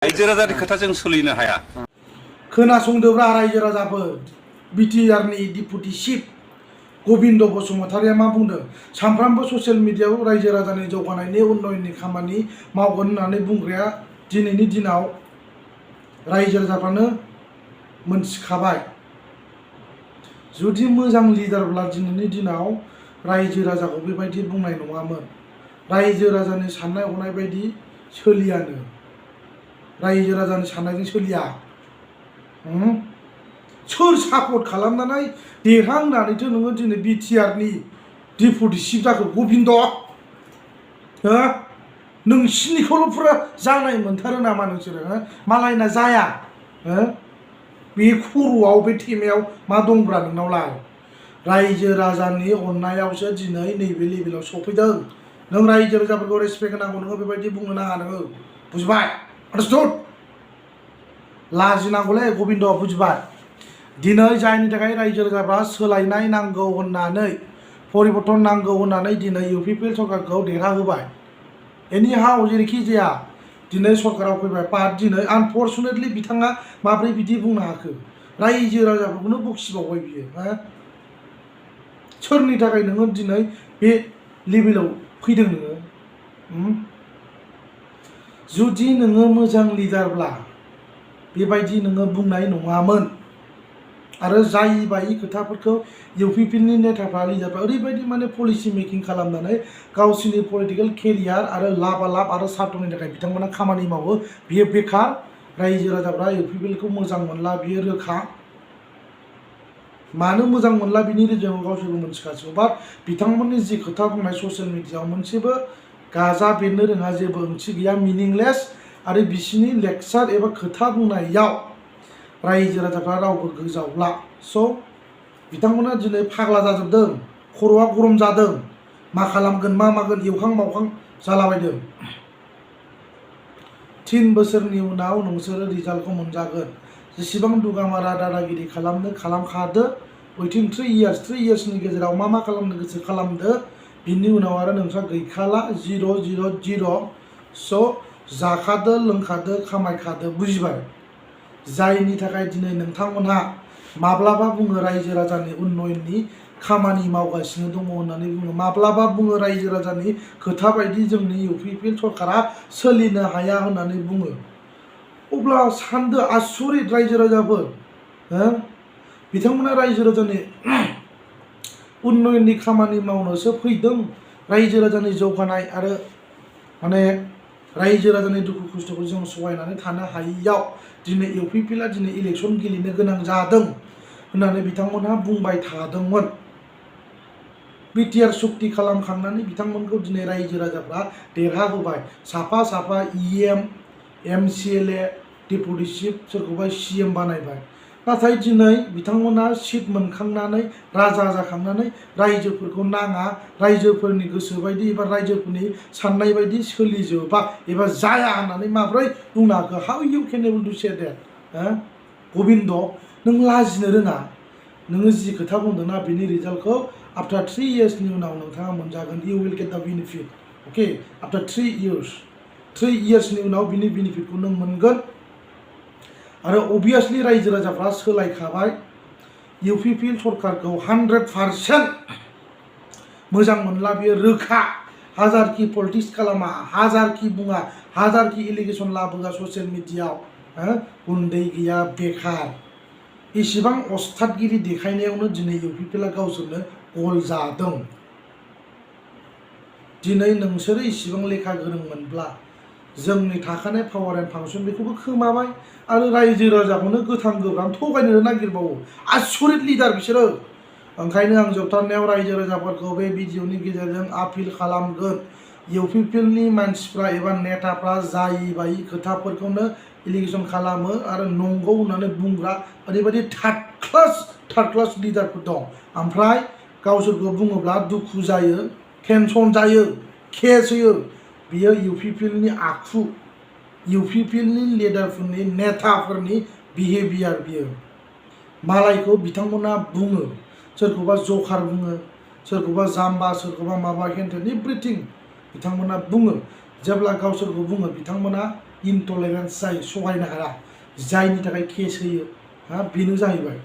रायजो राजानि खोथाजों सोलिनो हाया। खोनासंदोब्रा रायजो राजाफोर, बिटिआरनि डिपुटि चिफ गबिन्द बसुमतारिया मा बुंदों? सानफ्रामबो ससियेल मिडियायाव रायजो राजानि जौगानायनि उन्नयननि खामानि मावगोन होननानै बुंग्राया दिनैनि दिनाव रायजो राजाफ्रानो मोनथिखाबाय। जुदि मोजां लिडारब्ला दिनैनि दिनाव रायजो राजाखौ बेबायदि बुंनाय नङामोन। रायजो राजानि साननाय हनाय बायदि सोलियानो, रायजो राजानि साननायजों सोलिया। सोर सापर्ट खालामनानै देरहां होननानैथ' नोङो दिनै बिटिआरनि डिपुटि चिफ जाखो गबिन्द? नोंसिनिखौल' फुरा जानाय मोनथारो नामा नोंसोरो? मालायना जाया? बे खर'आव बे थेमायाव मा दंब्रा नोंनावलाय? रायजो राजानि अननायावसो दिनै नैबे लेभेलाव सफैदों। नों रायजो राजाफोरखौ रेसपेक्ट होनांगौ, नोङो बेबायदि बुंनो नाङा नोङो, बुजिबाय? आन्डारस्टुड? लाजिनांगौलै गबिन्द, बुजिबाय? दिनै जायनि थाखाय रायजो राजाफ्रा सोलायनाय नांगौ होननानै, परिबर्तन नांगौ होननानै दिनै इउपिपिएल सरकारखौ देरहाहोबाय। एनि हाउ जेरैखि जाया दिनै सरकाराव फैबाय, बाट दिनै आनफर्चुनेटलि बिथाङा माब्रै बिदि बुंनो हाखो? रायजो राजाफोरखौनो बखिबावबाय बियो। सोरनि थाखाय नोङो दिनै बे लेभेलाव फैदों नोङो? जुदि नोङो मोजां लिडारब्ला बेबायदि नोङो बुंनाय नङामोन। आरो जायबायदि खोथाफोरखौ इउपिपिएलनि नेताफ्रा, लिडारफ्रा ओरैबायदि माने पलिसि मेकिं खालामनानै गावसिनि पलिटिकेल केरियार आरो लाब आरो सार्थनि थाखाय बिथांमोना खामानि मावो, बियो बेकार। रायजो राजाफ्रा इउपिपिएलखौ मोजां मोनला, बियो रोखा। मानो मोजां मोनला बिनि रिजनखौ गावसोरबो मोनथिखासिगौ। बाट बिथांमोननि जि खोथा बुंनाय ससियेल मिडियायाव मोनसेबो गाजा बेरनो रोङा, जेबो ओंथि गैया, मिनिंलेस। आरो बिसिनि लेक्सार एबा खोथा बुंनायाव रायजो राजाफ्रा रावबो गोजावला। स' बिथांमोना दिनै फाग्ला जाजोबदों, खर'आ गरम जादों, मा खालामगोन मा मागोन एवखां मावखां जालाबायदों। 3 बोसोरनि उनाव नोंसोरो रिजाल्टखौ मोनजागोन। जेसेबां दुगामारा दादागिरि खालामनो खालामखादो, उइथिन 3 इयार्सनि गेजेराव मा खालामनो गोसो खालामदो, बिनि उनाव आरो नोंस्रा गैखाला, 0 स' जाखादो, लोंखादो, खामायखादो, बुजिबाय? जायनि थाखाय दिनै नोंथांमोनहा माब्लाबा बुङो रायजो राजानि उन्नयननि खामानि मावगासिनो दङ होननानै बुङो, माब्लाबा बुङो रायजो राजानि खोथा बायदि जोंनि इउपिपिएल सरकारा सोलिनो हाया होननानै बुङो। अब्ला सानदो, आसरित रायजो राजाफोर, बिथांमोना रायजो राजानि उन्नयननि खामानि मावनोसो फैदों, रायजो राजानि जौगानाय आरो माने रायजो राजानि दुखु खस्थ'खौ जों सहायनानै थानो हायैयाव दिनै इउपिपिएलआ दिनै इलेक्सन गेलेनो गोनां जादों होननानै बिथांमोनहा बुंबाय थादोंमोन। बिटिआर सुक्ति खालामखांनानै बिथांमोनखौ दिनै रायजो राजाफ्रा देरहाहोबाय। साफा साफा EM, MCLA, डिपुटि चिफ, सोरखौबा CM बानायबाय। नाथाय दिनै बिथांमोना सिट मोनखांनानै, राजा जाखांनानै रायजोफोरखौ नाङा, रायजोफोरनि गोसो बायदि एबा रायजोफोरनि साननाय बायदि सोलिजोबा एबा जाया होननानै माब्रै बुंनो हाखो? How you can able to say that? Gobind, नों लाजिनो रोङा? नोङो जि खोथा बुंदोंना बिनि रिजाल्टखौ आफ्टार 3 इयार्सनि उनाव नोंथाङा मोनजागोन। You will get the benefit. Okay, after 3 इयार्सनि उनाव बिनि बेनिफिटखौ नों मोनगोन। आरो अबियासलि रायजो राजाफ्रा सोलायखाबाय। इउपिपिएल सरकारखौ 100% मोजां मोनला, बियो रोखा। हाजारखि पलिटिक्स खालामा, हाजारखि बुङा, हाजारखि एलिगेसन लाबोआ ससियेल मिडियायाव, उन्दै गैया, बेकार। इसिबां अस्थादगिरि देखायनायावनो दिनै इउपिपिएलआ गावसोरनो गल जादों। दिनै नोंसोरो इसिबां लेखा गोरोंमोनब्ला जोंनि थाखानाय पावार एन्ड फांसन बेखौबो खोमाबाय आरो रायजो राजाखौनो गोथां गोब्राम थगायनो नागिरबावो। आसरित लिडार बिसोरो। ओंखायनो आं जोबथारनायाव रायजो राजाफोरखौ बे भिडिअनि गेजेरजों आपिल खालामगोन, इउपिपिएलनि मानसिफ्रा एबा नेताफ्रा जायबायि खोथाफोरखौनो एलिगेसन खालामो आरो नंगौ होननानै बुंग्रा ओरैबायदि थार्ड क्लास लिडारफोर दं। ओमफ्राय गावसोरखौ बुङोब्ला दुखु जायो, टेनसन जायो, केस होयो। बियो इउपिपिएलनि आखु, इउपिपिएलनि लिडारफोरनि, नेताफोरनि बिहेभियार बियो। मालायखौ बिथांमोना बुङो, सोरखौबा जकार बुङो, सोरखौबा जाम्बा, सोरखौबा माबा हेन्थेन एभ्रिथिं बिथांमोना बुङो। जेब्ला गावसोरखौ बुङो बिथांमोना इनटलारेन्स जायो सहायनो हाया जायनि थाखाय केस होयो बेनो जाहैबाय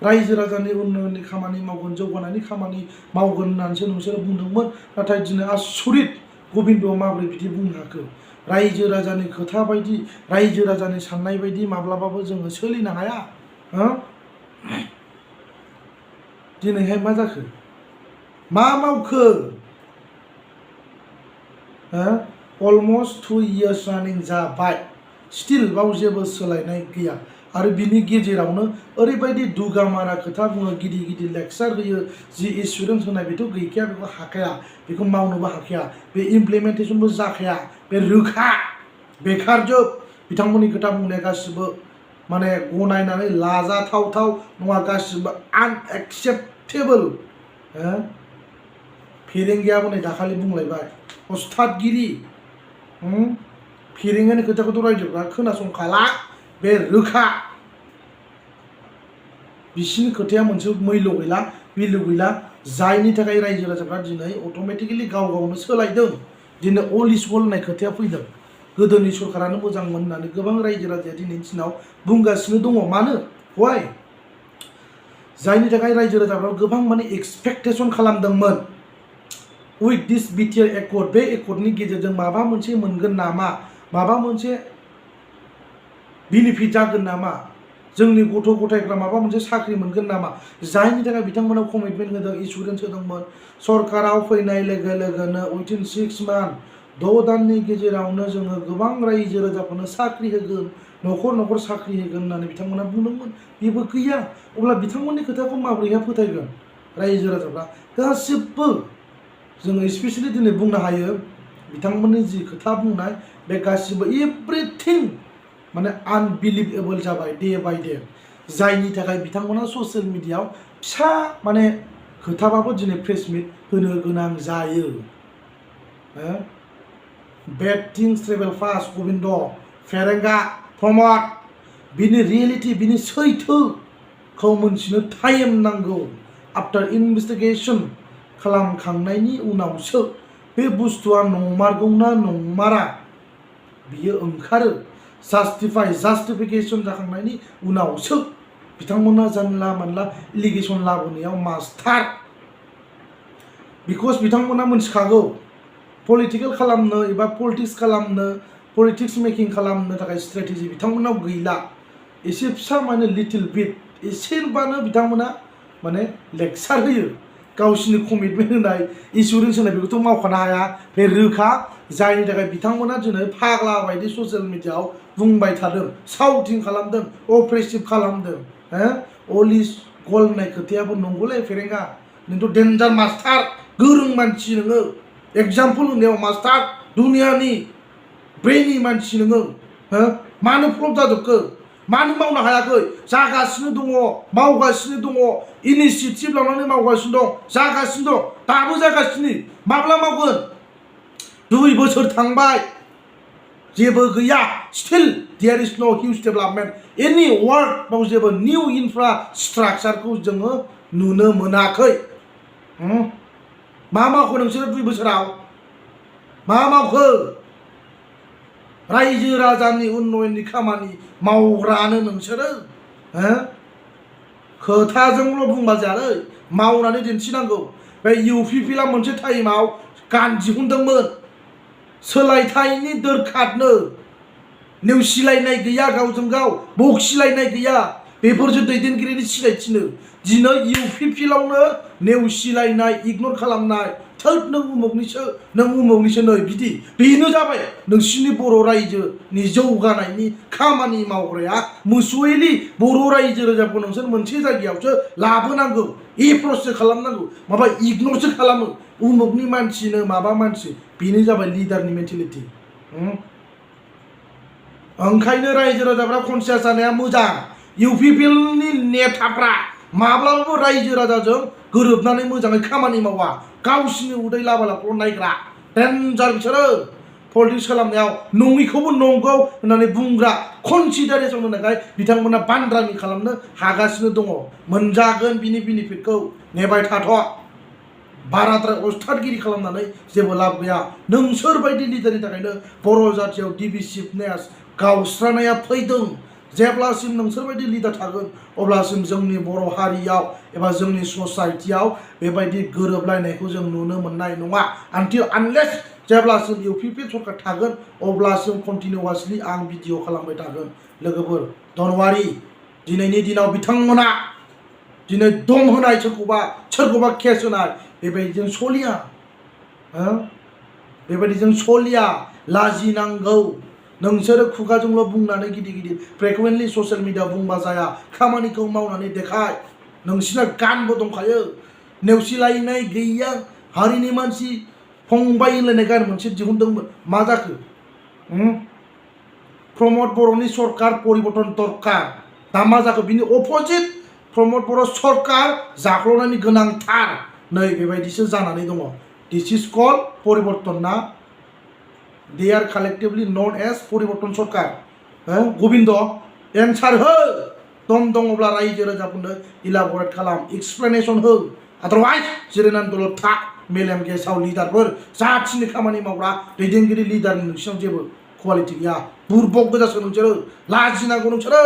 रायजो राजानि उन्नयननि खामानि मावगोन जौगानायनि खामानि मावगोन होननानैसो नोंसोरो बुंदोंमोन नाथाय दिनै आसरित गबिन्दआ माबोरै बिदि बुंनो हाखो रायजो राजानि खोथा बायदि रायजो राजानि साननाय बायदि माब्लाबाबो जोङो सोलिनो हाया दिनैहाय मा जाखो मा मावखो अलमस्ट 2 years रानिं जाबाय स्टिल बाव जेबो सोलायनाय गैया आरो बिनि गेजेरावनो ओरैबायदि दुगामारा खोथा बुङो गिदिर गिदिर लेक्चार होयो जि एसुरेन्स होनाय बेथ' गैखाया बेखौ हाखाया बेखौ मावनोबो हाखाया बे इमप्लिमेन्टेसनबो जाखाया बे रोखा बेखारजोब बिथांमोननि खोथा बुंनाया गासिबो माने गनायनानै लाजाथावथाव नङा गासिबो आनएक्सेप्टेबल फेरेंगियाबो नै दाखालि बुंलायबाय अस्थादगिरि फेरेंगानि खोथाखौथ' रायजोफ्रा खोनासंखाला बे रोखा बिसिनि खोथाया मोनसे मैल' गैला भेलु गैला जायनि थाखाय रायजो राजाफ्रा दिनै अट'मेटिकेलि गाव गावनो सोलायदों दिनै अल इज अल होननाय खोथाया फैदों गोदोनि सरकारानो मोजांमोन होननानै गोबां रायजो राजाया दिनैनि दिनाव बुंगासिनो दङ मानो वाइ जायनि थाखाय रायजो राजाफ्रा गोबां माने एक्सपेक्टेसन खालामदोंमोन उइथ दिस बिटिआर एकर्ड बे एकर्डनि गेजेरजों माबा मोनसे मोनगोन नामा माबा मोनसे बेनिफिट जागोन नामा जोंनि गथ' गथायफ्रा माबा मोनसे साख्रि मोनगोन नामा जायनि थाखाय बिथांमोना कमिटमेन्ट होदों एसुरेन्स होदोंमोन सरकाराव फैनाय लोगो लोगोनो उइथिन 6 months 6 दाननि गेजेरावनो जोङो गोबां रायजो राजाफोरनो साख्रि होगोन न'खर न'खर साख्रि होगोन होननानै बिथांमोना बुंदोंमोन बेबो गैया अब्ला बिथांमोननि खोथाखौ माबोरैहाय फोथायगोन रायजो राजाफ्रा गासिबो जोङो स्पेसियेलि दिनै बुंनो हायो बिथांमोननि जि खोथा बुंनाय बे गासिबो एभ्रिथिं माने आनबिलिभेबल जाबाय डे बाय डे जायनि थाखाय बिथांमोना ससियेल मिडियायाव फिसा माने खोथाबाबो दिनै प्रेस मिट होनो गोनां जायो bad things travel fast Gobinda Pherenga Pramod बिनि रियेलिटि बिनि सैथोखौ मोनथिनो टाइम नांगौ आफ्टार इनभेस्टिगेसन खालामखांनायनि उनावसो बे बुस्थुआ नंमारगौना नंमारा बियो ओंखारो जास्टिफिकेसन जाखांनायनि उनावसो बिथांमोना जानला मानला एलिगेसन लाबोनायाव मास्टार बिकज बिथांमोना मोनथिखागौ पलिटिकेल खालामनो एबा पलिटिक्स खालामनो पलिटिक्स मेकिं खालामनो थाखाय स्ट्रेटेजि बिथांमोनाव गैला एसे फिसा माने लिटिल बिट एसेबानो बिथांमोना माने लेक्चार होयो गावसिनि कमिटमेन्ट होनाय एसुरेन्स होनाय बेखौथ' मावखानो हाया बे रोखा जायनि थाखाय बिथांमोना दिनै फाग्ला बायदि ससियेल मिडियायाव बुंबाय थादों साउटिं खालामदों अप्रेसिभ खालामदों अल इज गल होननाय खोथायाबो नंगौलै फेरेंगा नोंथ' डेन्जार मास्टार गोरों मानसि नोङो एग्जाम्पल होनायाव मास्टार दुनियानि ब्रेनि मानसि नोङो मानो फ्लप जाजोबखो मानो मावनो हायाखै जागासिनो दङ मावगासिनो दङ इनिसियेटिभ लानानै मावगासिनो दं जागासिनो दं दाबो जागासिनो माब्ला मावगोन 2 बोसोर थांबाय जेबो गैया स्टिल देयर इज नो हिउज डेभेलपमेन्ट एनि वर्क बाव जेबो निउ इनफ्रास्ट्राक्चारखौ जोङो नुनो मोनाखै मा मावखो नोंसोरो 2 बोसोराव मा मावखो रायजो राजानि उन्नयननि खामानि मावग्रानो नोंसोरो खोथाजोंल' बुंबा जायालै मावनानै दिन्थिनांगौ बे इउपिपिएलआ मोनसे टाइमाव गान दिहुनदोंमोन सोलायथायनि दोरखारनो नेवसिलायनाय गैया गावजों गाव बखिलायनाय गैया बेफोरसो दैदेनगिरिनि सिनायथिनो दिनै इउपिपिएलआवनो नेवसिलायनाय इगनर खालामनाय थोद नों उमुगनिसो नै बिदि बेनो जाबाय नोंसिनि बर' रायजोनि जौगानायनि खामानि मावग्राया मोसुवेलि बर' रायजो राजाखौ नोंसोर मोनसे जायगायावसो लाबोनांगौ एप्रससो खालामनांगौ माबा इगनरसो खालामो उमुगनि मानसिनो माबा मानसि बेनो जाबाय लिडारनि मेन्टेलिटि ओंखायनो रायजो राजाफ्रा कनसियास जानाया मोजां इउपिपिएलनि नेताफ्रा माब्लाबाबो रायजो राजाजों गोरोबनानै मोजाङै खामानि मावा गावसिनि उदै लाबालाखौल' नायग्रा डेन्जार बिसोरो पलिटिक्स खालामनायाव नङिखौबो नंगौ होननानै बुंग्रा कनसिडारेसन होनायखाय बिथांमोना बान्द्रामि खालामनो हागासिनो दङ मोनजागोन बिनि बेनिफिटखौ नेबाय थाथ' बाराद्राय अस्थादगिरि खालामनानै जेबो लाब गैया नोंसोर बायदि लिडारनि थाखायनो बर' जाथियाव डिभिसिभनेस गावस्रानाया फैदों जेब्लासिम नोंसोर बायदि लिडार थागोन अब्लासिम जोंनि बर' हारियाव एबा जोंनि ससाइटियाव बेबायदि गोरोबलायनायखौ जों नुनो मोननाय नङा आनटिल आनलेस जेब्लासिम इउपिपि सरकार थागोन अब्लासिम कन्टिनिउवासलि आं भिडिअ खालामबाय थागोन लोगोफोर दनवारि दिनैनि दिनाव बिथांमोना दिनै दम होनाय सोरखौबा केस होनाय बेबायदिजों सलिया बेबायदिजों सलिया लाजिनांगौ नोंसोरो खुगाजोंल' बुंनानै गिदिर फ्रिकुवेन्टलि ससियेल मिडिया बुंबा जाया खामानिखौ मावनानै देखाय नोंसिना गानबो दंखायो नेवसिलायनाय गैया हारिनि मानसि फंबाय होनलायनाय गान मोनसे दिहुनदोंमोन मा जाखो प्रमद बर'नि सरकार परिबर्तन दरकार दा मा जाखो बिनि अपोजिट प्रमद बर' सरकार जाख्ल'नायनि गोनांथार नै बेबायदिसो जानानै दङ दिस इज कल परिबर्तन ना दे आर कालेक्टिभलि नन एज परिबर्तन सरकार गबिन्द एन्सार हो दम दङब्ला रायजो राजाफोरनो इलाबरेट खालाम एक्सप्लेनेसन हो आदारवाइज जिरायनानै दलद था मेलेम गेसाव लिडारफोर जाथिनि खामानि मावग्रा दैदेनगिरि लिडारनि नोंसिनाव जेबो क्वालिटि गैया बुरबक गोजासो नोंसोरो लाजिनांगौ नोंसोरो